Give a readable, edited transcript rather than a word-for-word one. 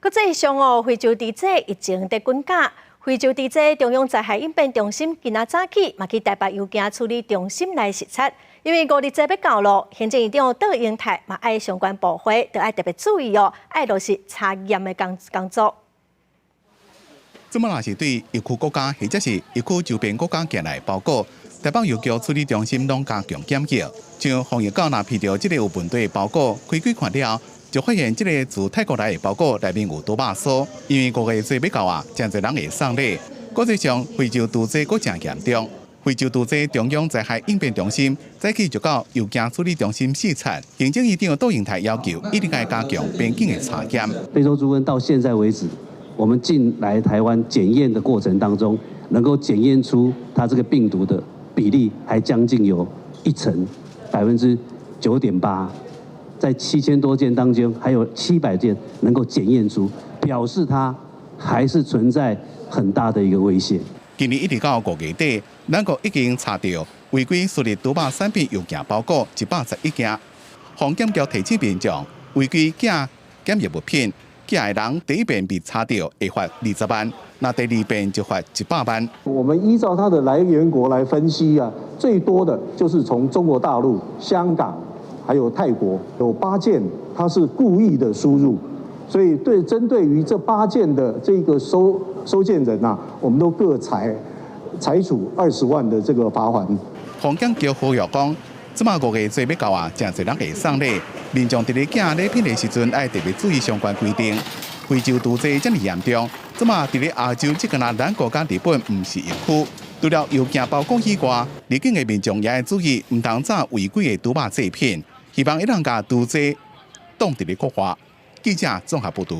國際上哦，非洲豬瘟疫情佇滾絞，非洲豬瘟中央災害應變中心今仔早起嘛去台北郵件處理中心來視察，因為五日節欲到囉，行政院長卓榮泰嘛愛相關部會都愛特別注意哦，愛落實查驗的工作。這馬若是對疫區國家或者是疫區周邊國家寄來包裹，台北郵局處理中心攏加強檢疫。像防疫狗若批著這个有問題的包裹，開開看了，就發現這个自泰國來的包裹內面有毒肉酥。因為五月節欲到啊，誠濟人會送禮。國際上非洲豬瘟閣誠嚴重，非洲豬瘟中央災害應變中心早起就到郵件處理中心視察，行政院長卓榮泰要求一定愛加強邊境的查驗。非洲豬瘟到現在為止，我們進來台灣檢驗的過程當中，能夠檢驗出它這個病毒的比例還將近有一成，9.8%，在7000多件當中，還有700件能夠檢驗出，表示它還是存在很大的一個威脅。今年一直到5月底，咱國已經查著違規輸入豬肉產品郵件包裹111件，防檢局提醒民眾違規寄檢疫物品。寄的人第一遍被查著會罰20萬，若第二遍就罰100萬。我們依照它的來源國來分析啊，最多的就是從中國大陸、香港，還有泰國，有八件它是故意的輸入，所以對針對於這八件的這個收件人啊，我們都各裁處20萬的這個罰鍰。防檢局呼籲講，這馬五月節欲到啊，誠濟人會送禮，民眾佇咧寄禮品的時陣，愛特別注意相關規定。非洲豬瘟遮爾嚴重，這馬佇咧亞洲，只干焦咱國佮日本毋是疫區。除了郵件包裹以外，入境的民眾也愛注意，毋通紮違規的豬肉製品，希望會當共豬瘟擋佇咧國外。記者綜合報導。